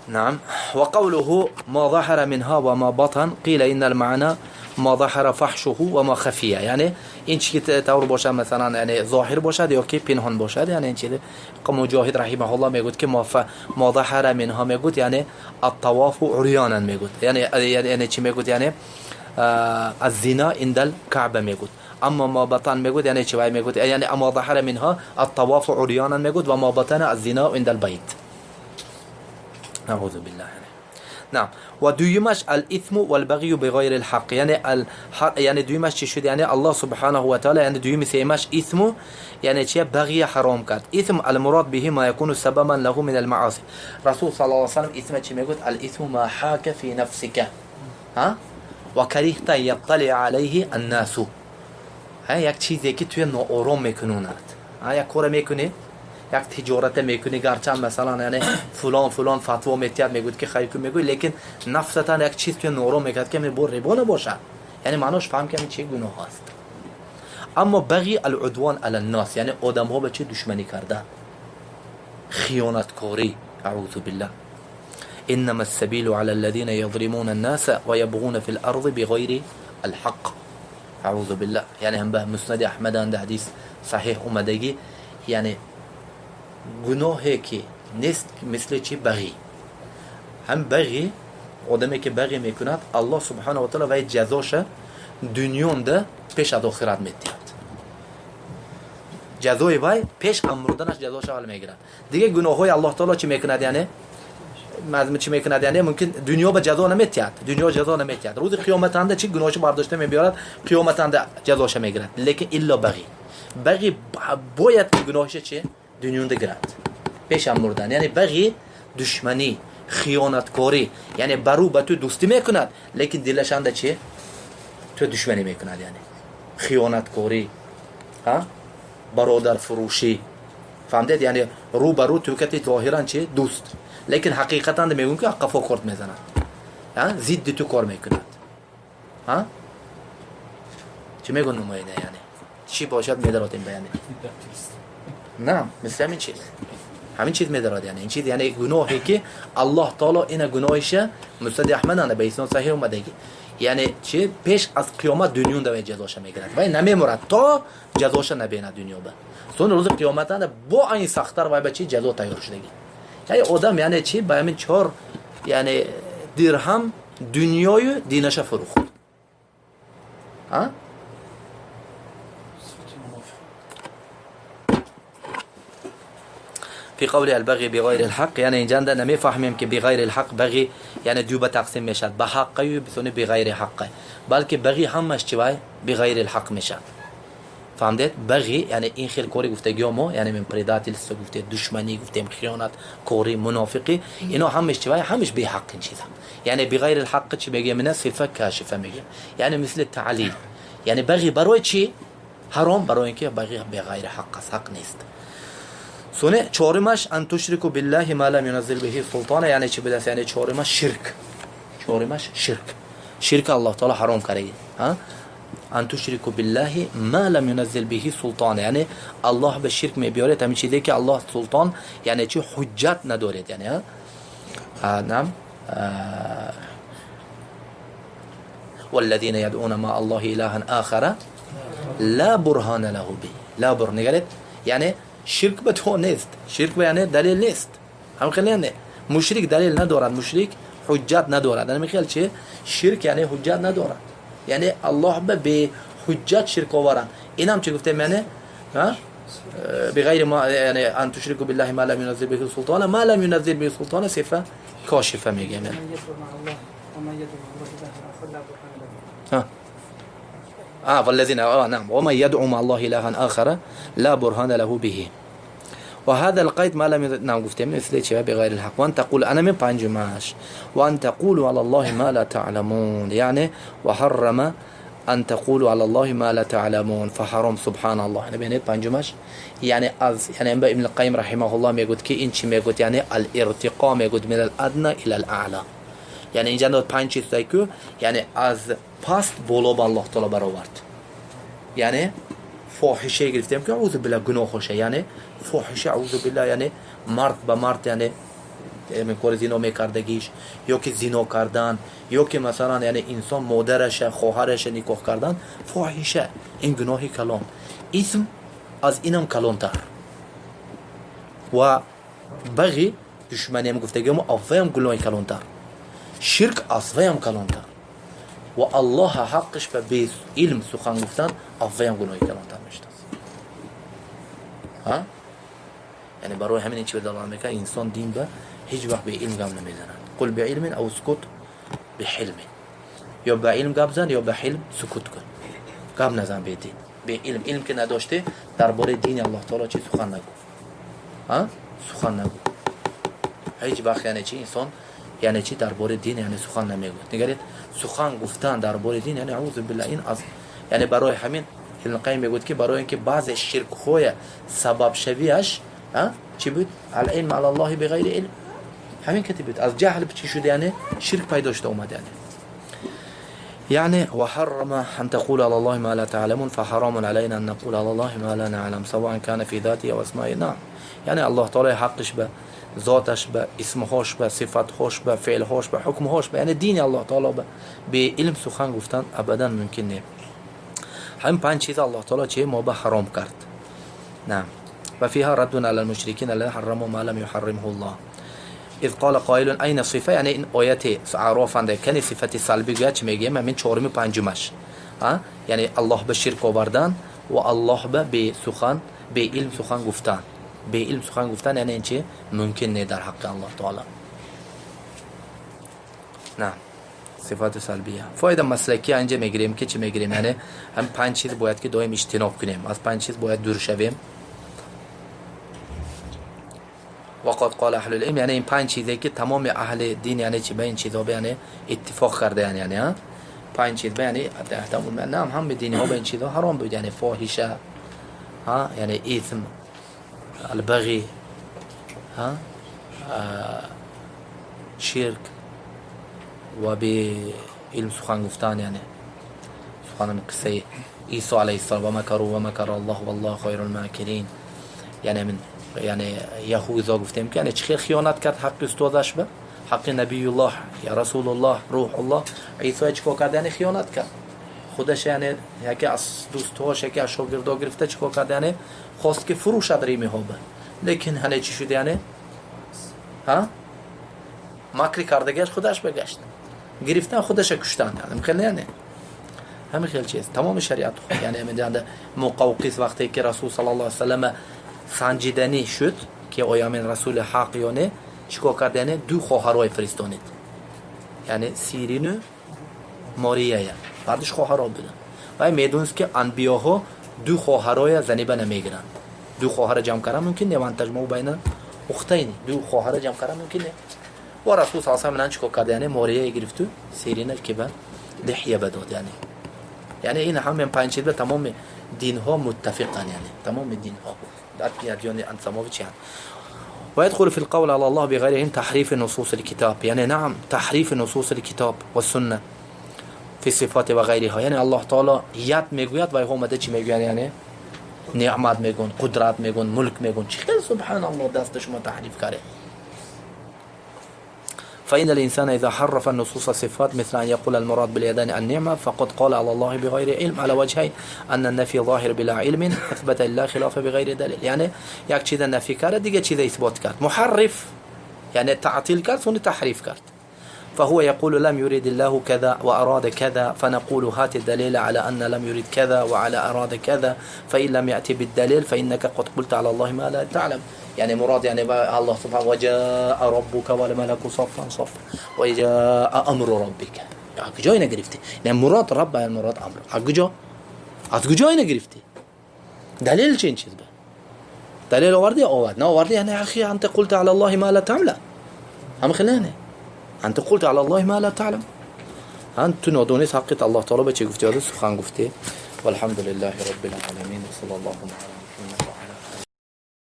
نعم. وقوله ما ظهر منها وما بطن، قيل إن المعنى ما ظهر فحشه وما خفي. یعنی این چی که طور باشه، مثلا یعنی ظاهر باشد یا که پنهان باشد. یعنی این چیز مجاهد رحمه الله میگوید که ما ظهر منها میگوید، یعنی الطواف عریانا میگوید، یعنی چی میگوید؟ یعنی الزنا عند الكعبه میگوید. اما ما بطن میگوید یعنی چی میگوید؟ یعنی اما ظهر منها الطواف عریانا میگوید و ما بطن الزنا عند البيت. نعوذ بالله. نعم. و دویمش الاثم والبغي بغیر الحق. یعنی الحق، یعنی دویمش چی شد؟ یعنی الله سبحانه و تعالی، یعنی دویم سیمش اثم، یعنی چی؟ بغی حرام کرد. اثم المراد به ما يكون سببا له من المعاصي. رسول صلی الله علیه و سلم اثم چی میگوید؟ الاثم ما حاك في نفسك ها وكرهت يطلع عليه الناس. ها، یک چیزی که توی ناآرام میکنوند. ها، یک کار میکنی، یک تجارت میکنی، گرچند مثلا یعنی فلان فلان فتوا میتید، میگوید که خیر کن، میگوید، لیکن نفستان یک چیز توی ناآرام میکرد که بر ربا نباشد. یعنی معناش فهم که چه گناه است. اما بغی العدوان علی الناس، یعنی آدم ها به چه دشمنی کردن، خیانتکاری، اعوذ بالله. انما السبيل على الذين يظلمون الناس ويبغون في الارض بغير الحق، اعوذ بالله. یعنی هم به مسند احمد اند حدیث صحیح اومدگی، یعنی گناهی که نیست مثل چی؟ بغی. هم بغی، آدمی که بغی میکند، الله سبحانه و تعالی وی جزاش دنیونده پیش از آخرت میدهد. جزای وی پیش امردنش جزاش اول میگیرد. دیگه گناه های الله تعالی چی میکند؟ یعنی مزم چی میکند؟ یعنی ممکن دنیا به جزا نمیتید، دنیا جزا نمیتید، روز قیامت انده چی گناهش برداشته میبیارد، قیامت انده جزاش میگیرد. لیکن الا بغی، بغی باید که گناهش چی دنیونده گیرد پیش مردن. یعنی بغی دشمنی، خیانتکاری، یعنی برو به تو دوستی میکند، لیکن دلش انده چی تو دشمنی میکند. یعنی خیانتکاری، ها، برادر فروشی، فهمدید؟ یعنی رو به رو تو کتی ظاهرا چی دوست، لیکن حقیقتا میگم که قفا کرد میزند، ضد تو کار میکند. ها، چی میگن نماینده؟ یعنی چی باشد میدارد این بیانه؟ نه، مثل همین چیز، همین چیز میدارد. یعنی این چیز، یعنی گناهی که الله تعالی اینا گناهش مسند احمد نه به اسناد صحیح اومده، یعنی چی؟ پیش از قیامت دنیا ده جزاش میگیرد و نمیمرد تا جزاش نبیند دنیا به. سون روز قیامت با این سختتر و به چی جزا تیار شدگی. یعنی آدم یعنی چی؟ به همین 4 یعنی درهم دنیای دینش فروخت. ها. في قول البغي بغير الحق، یعنی اینجا نمیفهمیم که بغیر الحق بغی یعنی دو به تقسیم میشد، به حق و بسونه بغیر حق، بلکه بغی همش چی وای بغیر الحق میشد. فهمدید؟ بغی یعنی این خیلی کاری گفتگی ما، یعنی من предательство گفته، دشمنی گفتیم، خیانت کاری، منافقی، اینا همش چی وای؟ همش به حق. این چیزا یعنی بغیر الحق چی میگه؟ من صفه کاشفه میگه، یعنی مثل تعلیل. یعنی بغی برای چی حرام؟ برای اینکه بغی بغیر حق است، حق نیست. سونه چهارمش ان تشركوا بالله ما لم ينزل به سلطان. یعنی چی بوده؟ یعنی چهارمش شرک، چهارمش شرک. شرک الله تعالی حرام کرده. ها، ان تشركوا بالله ما لم ينزل به سلطان، یعنی الله به شرک میبیاره همین چیزی که الله سلطان، یعنی چی؟ حجت ندارید. یعنی ها، نعم. والذين يدعون مع الله إلها آخر لا برهان له به. لا برهان نگرید، یعنی شرک به تو نیست، شرک به یعنی دلیل نیست. هم خیلی نه، مشرک دلیل ندارد، مشرک حجت ندارد. یعنی خیلی چه شرک یعنی حجت ندارد، یعنی الله به حجت شرک آورند. این هم چه گفتیم؟ یعنی ها بغير ما، يعني ان تشركوا بالله ما لم ينزل به سلطان. ما لم ينزل به سلطان صفه کاشفه میگه. ومن يدعو مع الله ومن يدعو مع الله إلها آخر لا برهان له. ها، والذين نعم، ومن يدعو مع الله إلها آخر لا برهان له به. وهذا القيد ما لم نعم، گفتیم مثل چه؟ بغير الحق. وان تقول انا من پنجمش وان تقولوا على الله ما لا تعلمون، يعني وحرم ان تقولوا على الله ما لا تعلمون، فحرم. سبحان الله. یعنی ببینید، پنجمش یعنی از یعنی ابن القیم رحمه الله میگوید که این چی میگوید؟ یعنی الارتقاء میگوید من الادنى الى الاعلى. یعنی اینجا داد پنج چیز که یعنی از پست بالا به الله تعالی برآورد. یعنی فاحشه گرفتیم که اعوذ بالله گناه خوشه، یعنی فاحشه، اعوذ بالله، یعنی مرد به مرد، یعنی кори зино мекардагиш ё ки зино кардан ё ки масалан яъне инсон модараша хоҳараша никоҳ кардан фоҳиша ин гуноҳи калон исм аз инам калонтар ва бағи душманиам гуфтагиамо авваям гуноҳи калонтар ширк аз ваям калонтар ва аллоҳа ҳаққиш ба беилм сухан гуфтан авваям гуноҳи калонтар мешудааст. Яъне барои ҳамин ин чи далолат мекунад инсон дин ба ҳеҷ вақт беилм гап намезанад. قل بعلم أو اسكت بحلم ё ба илм гап зан ё ба ҳилм сукут кун гап назан бедин беилм илм ки надоште дар бораи дини аллоҳ таоло чи сухан нагӯ сухан нагӯ ҳеҷ вақт яъне чи инсон яъне чи дар бораи дин яъне сухан намегӯяд. Нигаред сухан гуфтан дар бораи дин яъне аузу билла ин аз яъне барои ҳамин Ибн Қайим мегӯяд ки барои ин ки баъзе ширкҳоя сабабшавиаш чӣ буд? العلم على الله بغير علم ҳамин кати буд аз ҷаҳл чӣ шуд яъне ширк пайдо шуда омад яъне يعني وحرم أن تقول على الله ما لا تعلمون فحرام علينا أن نقول على الله ما لا نعلم سواء كان في ذاته أو أسمائه. نعم یعنی الله تعالی حقش به ذاتش به اسمهاش به صفتهاش به فعلهاش به حکمهاش به یعنی دین الله تعالی به علم سخن گفتن ابدا ممکن نیست. همین پنج چیز الله تعالی چه ما به حرام کرد. نعم وفيها رد على المشركين الذين حرموا ما لم يحرمه الله إذ قال قائل أين الصفة یعنی این آیت اعراف انده کنی صفت سلبی گوید چی میگیم همین چهارمی پنجمش یعنی الله به شرک آوردن و الله به بی سخن بی علم سخن گفتن بی علم سخن گفتن یعنی این چی ممکن نه در حق الله تعالی. نه صفات سلبیه فایده مسلکی اینجا میگیریم که چی میگیریم یعنی هم پنج چیز باید که دائم اجتناب کنیم از پنج چیز باید دور شویم. وقد قال اهل العلم یعنی این پنج چیزی که تمام اهل دین یعنی چی به این چیزها به یعنی اتفاق کرده یعنی یعنی پنج چیز به یعنی احتمال نه هم دینی ها به این چیزها حرام بود یعنی فاحشه ها یعنی اثم البغي ها شرک و به علم سخن گفتن یعنی سخن قصه عیسی علیه السلام و مکروا و مکر الله والله خیر الماکرین یعنی من یعنی یهوذا گفتیم که یعنی چه خیانت کرد حق استادش به حق نبی الله یا رسول الله روح الله عیسی چیکار کرد یعنی خیانت کرد خودش یعنی یکی از دوستاش یکی از شاگردا گرفته چیکار کرد یعنی خواست که فروشد ریمی ها به لیکن هنه چی شد یعنی ها مکری کردگیش خودش بگشت گرفتن خودش کشتن یعنی خیلی یعنی همین خیلی چیز تمام شریعت یعنی همین مقوقس وقتی که رسول صلی الله علیه و سلم سنجیدنی شد که آیا من رسول حق یا نه چیکار کرد یعنی دو خواهرای فرستانید یعنی سیرین و ماریه بعدش خواهرها بودن و میدونست که انبیاها دو خواهرای زنیبه نمیگیرند دو خواهر جمع کردن ممکن نه وان تجمع بین اختین دو خواهر جمع کردن ممکن نه و رسول صلی الله علیه و چیکار کرد یعنی ماریه گرفت و سیرین که به لحیه بداد یعنی یعنی این هم پنج چیز به تمام دین ها متفقن یعنی تمام دین ها اديان سماوي يعني. ويدخل في القول على الله بغيرهم تحريف نصوص الكتاب يعني نعم تحريف نصوص الكتاب والسنة في الصفات وغيرها يعني الله تعالى يد میگوید و اومده چی میگوید یعنی نعمت میگون قدرت میگون ملک میگون چی خیلی سبحان الله دست شما تحریف کرده. فإن الإنسان إذا حرف النصوص الصفات مثل أن يقول المراد باليدين النعمة فقد قال على الله بغير علم على وجهين أن النفي ظاهر بلا علم أثبت الله خلاف بغير دليل يعني یک چیز نفی کرد دیگه چیز اثبات کرد محرف یعنی تعطیل کرد ثم تحریف کرد. فهو يقول لم يريد الله كذا وأراد كذا فنقول هات الدليل على أن لم يريد كذا وعلى أراد كذا فإن لم يأتي بالدليل فإنك قد قلت على الله ما لا تعلم يعني مراد يعني الله سبحانه وجاء ربك والملك صفا صفا وجاء أمر ربك از کجا اینو گرفتی؟ یعنی مراد رب مراد امر از کجا؟ از کجا اینو گرفتی؟ دلیل چه این چیز به؟ دلیل آوردی آورد نه آوردی یعنی اخی انت قلت على الله ما لا تعلم هم خلانه انت قلت على الله ما لا تعلم انت نادونست حقیقت الله تعالی به چه گفتی؟ سخن گفتی. والحمد لله رب العالمین و صلی الله علیه.